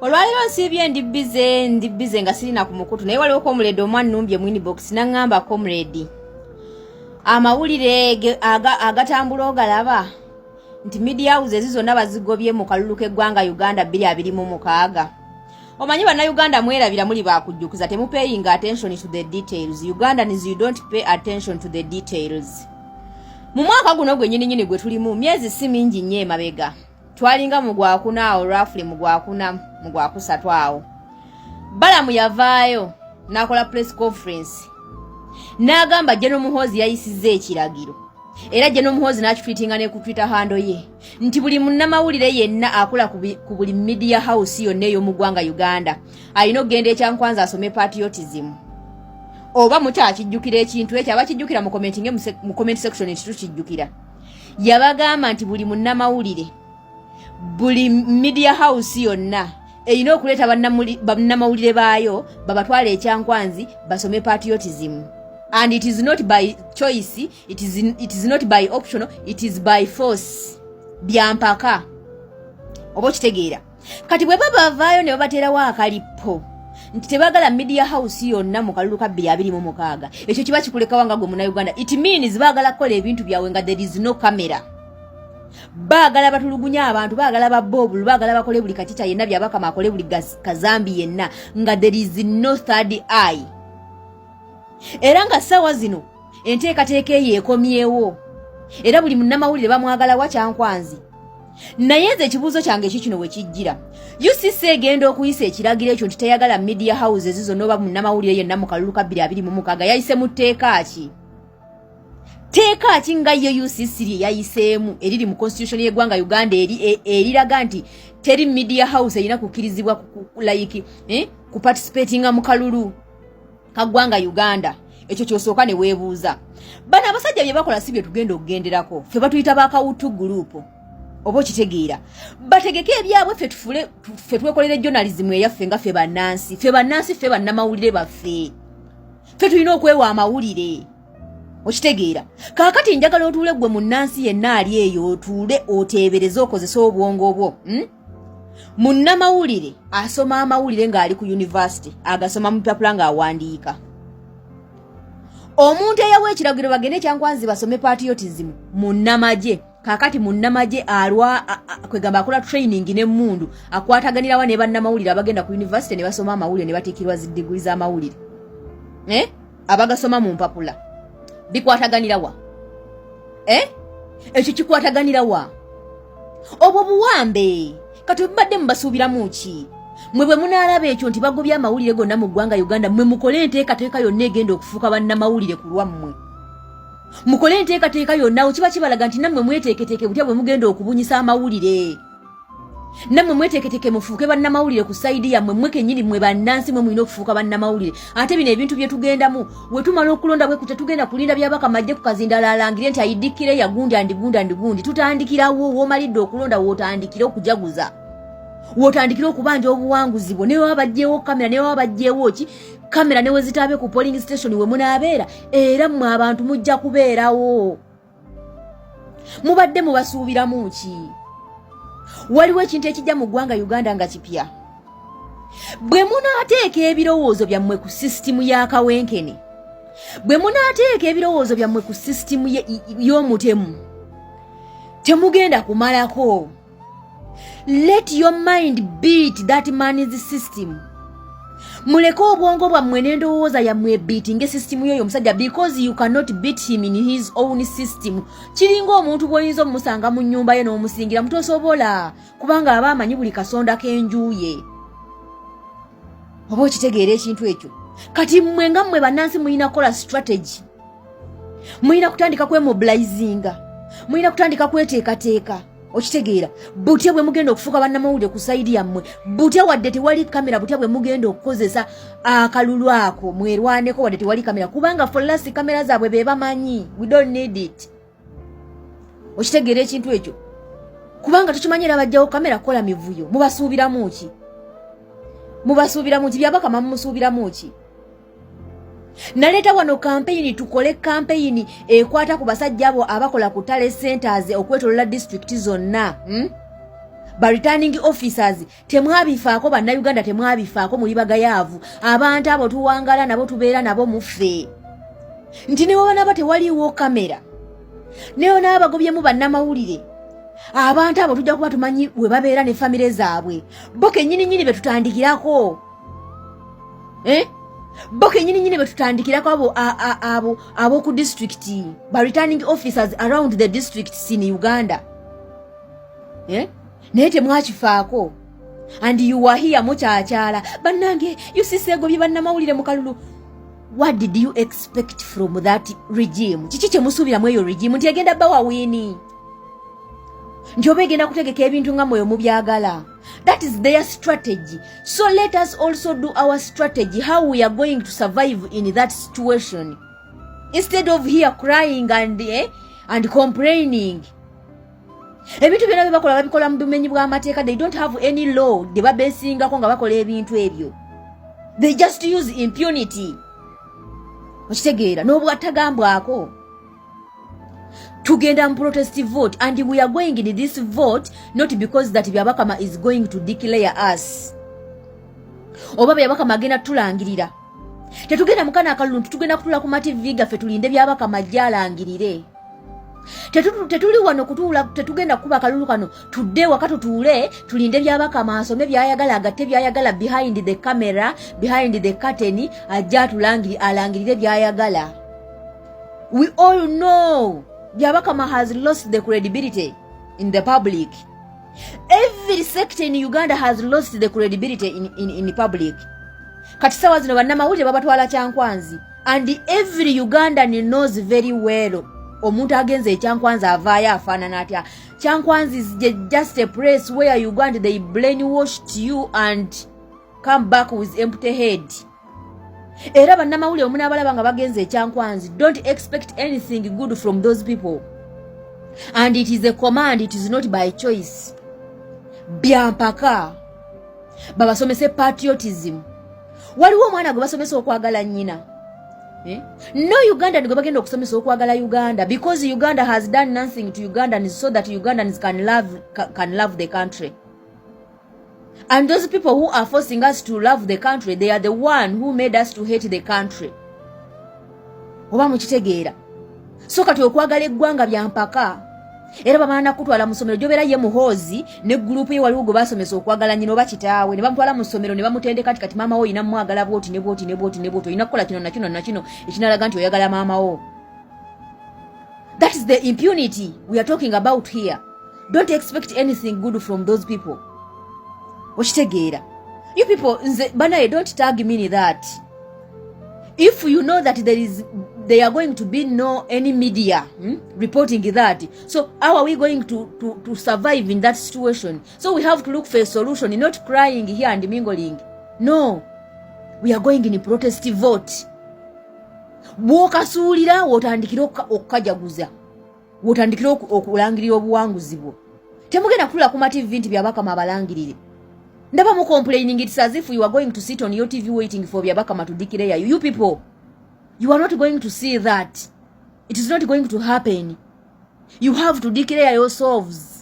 Olwaleero nsiibye ndi busy, ndi busy nga sirina ku mukutu, naye waliwo comrade omu annumbye mu inbox n'aŋŋamba, "Comrade, amawulire agatambula ogalaba nti media houses zonna bazigobye mu kalulu k'eggwanga Uganda 2026?" Omanyi Bannayuganda mwerabira, muli bakujjukiza, temupaying attention to the details. Ugandans, you don't pay attention to the details. Mu mwaka guno gwe nyininyini gwe tulimu, myezi si mingi nnyo emabega, twalinga mu Gwakuna awo, lwafule mu Gwakuna, mu Gwakusatu awo, Balamu yavaayo n'akola press conference n'agamba General Muhoozi yayisizza ekiragiro, era General Muhoozi n'akitwitinga ne ku Twitter handle ye nti buli munnamawulire yenna akola ku buli media house yonna ey'omu ggwanga Uganda alina okugenda Ekyankwanzi asome patriotism. Oba mukyakijjukira ekintu ekyo? Abakijjukira mukomentinge mu comment section nti tukijjukira. Yabagamba nti buli munnamawulire, buli media house yonna erina okuleeta bannamawulire baayo babatwale Ekyankwanzi basome patriotism, and it is not by choice, it is not by optional, it is by force, byampaka. Oba okitegeera? Kati bwe baba bavaayo ne babateerawo akalippo nti tebagala media house yonna mu kalulu ka 2026, ekyo kiba kikulekawa nga gwe Munnayuganda? It means baagala kukola ebintu byabwe nga there is no camera. Baagala batulugunya abantu, baagala babba obulu, baagala bakole buli kakica yenna, Byabakama akole buli kazambi yenna nga there is no third eye. Era nga ssaawa zino enteekateeka eyo ekomyewo, era buli munnamawulire bamwagala wa Kyankwanzi. Naye nze ekibuuzo kyange eki kino we kijjira: UCC egenda okuyisa ekiragiro ekyo nti teyagala media houses zonna oba munnamawulire yenna mu kalulu ka 2026, yayise mu tteeka ki? Teeka ki nga yo UCC lye yayiseemu eriri mu constitution y'eggwanga Uganda eriraga nti teri media house erina kukkirizibwa like kuparticipatinga mu kalulu kaggwanga Uganda? Ekyo kyosooka ne weebuuza. Bano abasajja bye bakola si bye tugenda okugenderako. Ffe batuyita bakawutu group, oba okitegeera? Bategeke ebyabwe, ffe tufule, ffe twekolere journalism eyaffe nga ffe bannansi, ffe bannansi, ffe bannamawulire baffe, ffe tulina okwewa amawulire. Okitegeera? Kaakati njagala otuule gwe munnansi yenna ali eyo, otuule oteebereze, okozese obwongo bwo? Munnamawulire asoma amawulire ng'ali ku university, agasoma mu papula ng'awandiika. Omuntu eyawa ekiragiro bagende Ekyankwanzi basome patriotism munnamagye. Kaakati munnamagye alwa kwegamba akola training n'emmundu akwataganirawa ne bannamawulire abagenda ku university ne basoma amawulire ne batiikirwa zi diguli z'amawulire, eh? Abagasoma mu mpapula bikwataganirawa, eh? Ekyo kikwataganirawa? Obwo buwambe. Kati bubadde mubasuubiramu ki mwe bwe munaalaba ekyo nti bagobye amawulire gonna mu ggwanga Uganda? Mwe mukole enteekateeka yonna egenda okufuuka bannamawulire ku lwammwe, mukole enteekateeka yonna. Kiba kibalaga nti nammwe mweteeketeeke butya bwe mugenda okubunyisa amawulire. Nammwe mweteeketeeke mufuuke bannamawulire ku side yammwe. Mmwe kennyini, mmwe bannansi, mwe mulina okufuuka bannamawulire. Ate bino ebintu bye tugendamu, we tumala okulonda bwe tetugenda kulinda Byabakama ajje ku kazindala alangire nti ayidikkire yagundi andi gundi andi gundi. Tutandikirawo w'omalidde okulonda, w'otandikire okujaguza, w'otandikire okubanja obuwanguzi bwo. Ne baba baggyewo kamera, ne baba baggyewo ki kamera, ne we zitaabe ku polling station we munaabeera, era mmwe abantu mujja kubeerawo. Mubadde mubasuubiramu ki? Waliwo ekintu ekijja mu ggwanga Uganda nga kipya. Bwe munaateeka ebirowoozo byammwe ku sisitimu ya kawenkene, bwe munaateeka ebirowoozo byammwe ku sisitimu y'omutemu, temugenda kumalako. Let your mind beat that man's system. Muleke obwongo bwammwe n'endowooza yammwe ebeatinga esisitimu y'oyo omusajja, because you cannot beat him in his own system. Kiringa omuntu bw'oyinza omumusanga mu nnyumba ye n'omusingira, mutosobola, kubanga aba amanyi buli kasonda k'enju ye. Oba okitegeera ekintu ekyo? Kati mmwe nga mmwe bannansi mulina kukola strategy, mulina kutandika kwemobilizinga, mulina kutandika kweteekateeka. Okitegeera? Butya bwe mugenda okufuuka bannamawulire ku side yammwe? Butya wadde tewali kamera, butya bwe mugenda okukozesa akalulu ako mwerwaneko wadde tewali kamera? Kubanga for us kamera zaabwe be bamanyi, we don't need it. Okitegeera ekintu ekyo? Kubanga tukimanyi era bajjawo kamera kukola mivuyo. Mubasuubiramu ki? Mubasuubiramu ki? Byabakama mumusuubiramu ki? Naleeta wano kampeyini, tukole kampeyini ekwata ku basajja abo abakola ku tally centers okwetolola disitulikiti zonna? Ba returning officers temwabifaako. Bannayuganda temwabifaako, muli bagayaavu. Abantu abo tuwangala nabo, tubeera nabo muffe, nti ne webanaba tewaliiwo kamera, ne webanaba bagobyemu bannamawulire, abantu abo tujja kuba tumanyi we babeera ne famire zaabwe. Bo kennyini nyini be tutandikirako, eh? Bo kennyini nyini be tutandikirako, abo ab'oku disitulikiti, ba returning officers around the districts in Uganda, eh? Naye temwakifaako and you are here mukyakyala. Bannange, UCC egobye bannamawulire mu kalulu. What did you expect from that regime? Kiki kyemusuubiramu eyo regime? Nti egenda bawa win? Nti oba egenda kutegeka ebintu nga mweyo mubyagala? That is their strategy. So let us also do our strategy, how we are going to survive in that situation, instead of here crying and complaining. Ebintu byonna bye bakola, babikola mu bumenyi bw'amateeka. They don't have any law gye babesingako nga bakola ebintu ebyo. They just use impunity, okitegeera? N'obwatagambwako. Tugenda mu protest vote and we are going in this vote not because that Byabakama is going to declare us oba Byabakama agenda tulangirira. Tetugenda mukana akalulu nti tugenda kutula ku mativi gaffe tulinde Byabakama ajja alangirire. Tetuli wano kutuula, tetugenda kukuba kalulu kano tudde waka tutuule tulinde Byabakama asome byayagala, agatte byayagala behind the camera, behind the curtain, ajja atulangiri, alangirire byayagala. We all know Byabakama has lost the credibility in the public. Every sector in Uganda has lost the credibility in public. Kati sawa zino bannamawulire babatwala Kyankwanzi and every Ugandan knows very well omuntu agenze ekyankwanzi avaayo afaanana atya. Kyankwanzi is just a place where Uganda, they brainwashed you and come back with empty head. Era bannamawulire omunaabalaba nga bagenze ekyankwanzi, don't expect anything good from those people. And it is a command, it is not by choice. Byampaka babasomese patriotism. Waliwo omwana gwe basomesa okwagala nnyina, eh? No Ugandan gwe bagenda okusomesa okwagala Uganda, because Uganda has done nothing to Ugandans so that Ugandans can love the country. And those people who are forcing us to love the country, they are the one who made us to hate the country. Oba mukitegeera? So kati okwagala eggwanga byampaka, era bamala nakutwala mu ssomero gyobeera ye Muhoozi ne gurupu ye. Waliwo gwe basomesa okwagala nyina oba kitaawe, ne bamutwala mu ssomero ne bamutendeka nti kati maama wo oyina mwagala bwoti ne bwoti ne bwoti ne bwoti, olina kukola kino nakino nakino ekinalaga nti oyagala maama wo. That is the impunity we are talking about here. Don't expect anything good from those people, okitegeera? You people, nze banaye, don't tag me that. If you know that there are going to be no any media reporting that, so how are we going to survive in that situation? So we have to look for a solution, not crying here and mingling. No, we are going in protest vote. Bw'okasuulira w'otandikira okukajaguza, w'otandikira okulangirira obuwanguzi bwo. Temugenda kutula ku matv nti Byabakama abalangirire. Ndaba mu complaining, it's as if you are going to sit on your TV waiting for Byabakama to declare you. You people, you are not going to see that. It is not going to happen. You have to declare yourselves.